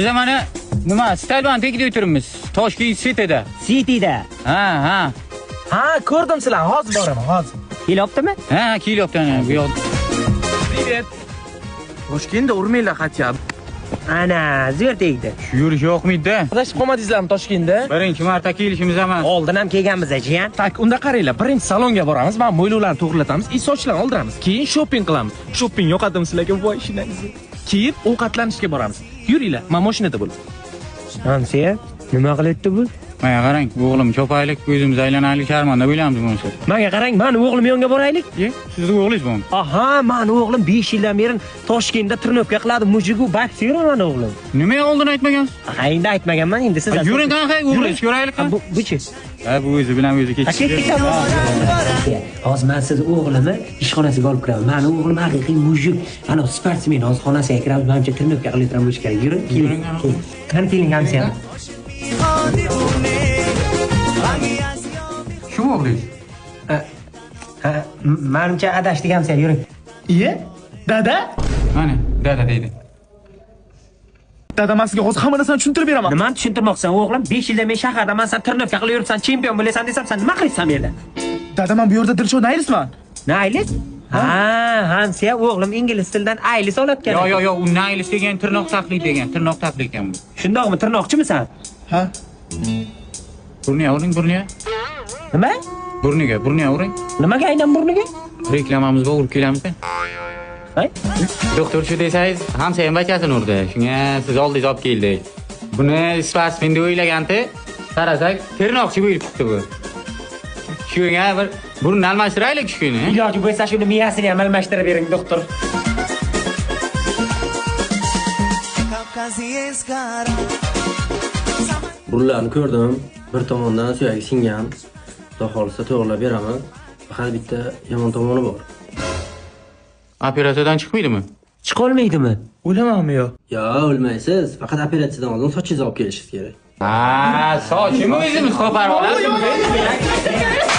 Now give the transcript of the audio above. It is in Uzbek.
Biz mana nima Stalban tegida o'tiribmiz. Toshkent City'da. City'da. Ha, ha. Ha, ko'rdim sizlarni. Hozir boraman, hozir. Kelyaptimi? Ha, kelyapti ana bu yoq. Привет. Toshkentda urmanglar хотя бы. Ana, zo'r tegdi. Shu yurish yoqmaydi-da. Adashib qolmadingizlarmi Toshkentda? Birinchi marta kelishimiz emas. Oldin ham kelganmiz, jiyan. Так, unda qaranglar, birinchi salonga boramiz, mana mo'ylovlarni to'g'rilatamiz, sochlarni oldiramiz. Keyin shopping qilamiz. Shopping yoqadimi sizlarga? Voy, shinangiz. Keyin ovqatlanishga boramiz. Yuringlar, men mashinada bo'laman. Hamsiya, nima qilyapti bu? Mana qarang, o'g'lim chopaylik, o'zimiz aylanaylik, sharmanda bo'lamiz bo'lmasa. Menga qarang, mani o'g'lim yonga boraylik. E, sizni o'g'lingiz bormi? Aha, mani o'g'lim 5 yildan beri Toshkentda trenirovka qiladi, mujigu boksер mani o'g'lim. Nimaga oldin aytmagansiz? Ha, endi aytmaganman, endi siz. Yuring qanaqa o'g'lingiz ko'raylik. Ha, buchi. Ha, bu o'zi bilan o'zi Ha, ketdi. ketdik. Hozir men siz o'g'limni ishxonasiga olib kiraman. Mani o'g'lim haqiqiy mujik. Ana sportsmen, hozir xonasiga kiramiz, menimcha trenirovka qilayotgan bo'lishi kerak. Yuring, keling. Qani keling hamsiya. Shu o'g'lingiz? Ha, menimcha adashdik hamsiya, yuring. Iye? Dada? Mana, dada deydi. Dada, men sizga hozir hamma narsani tushuntirib beraman. Nimani tushuntirmoqchisan o'g'lim? 5 yildan men shaharda, man sen trenirovka qilib yuribsan, chempion bo'lasan desam, sen nima qilyapsan bu yerda? Dada, men bu yerda Dilshod Naylisman. Naylis? Ha, hamsiya o'g'lim ingliz tilidan aylis olatgan. Yo, yo, yo, u Naylis degan tirnoq taqlid degan, tirnoq taqlid ekan bu. Shundoqmi, tirnoqchimisan? Ha? Burniga uring, burniga. Nima? Burniga, burniga uring. Nimaga aynan burniga? Reklamamiz bor, urib kelamiz. Hay? Doktor shu desangiz, hamsayam bachasini urdi. Shunga siz oldingiz olib keldik. Buni sportsmen deb o'ylagandi. Qarasak, tirnoqchi bo'lib chiqdi bu. Shunga bir burnini almashtiraylik shu kuni. Iloji bo'lsa shuni miyasini ham almashtirib bering, doktor. Burunlarni ko'rdim. Bir tomondan suyagi singan. Xudo xohlasa to'g'rilab beraman. Faqat bitta yomon tomoni bor. Operatsiyadan chiqmaydimi? Chiqolmaydimi? O'lamanmi yo? Yo, o'lmaysiz. Faqat operatsiyadan oldin sochingizni olib kelishingiz kerak. Ha, sochimni o'zimiz qoparib olamiz.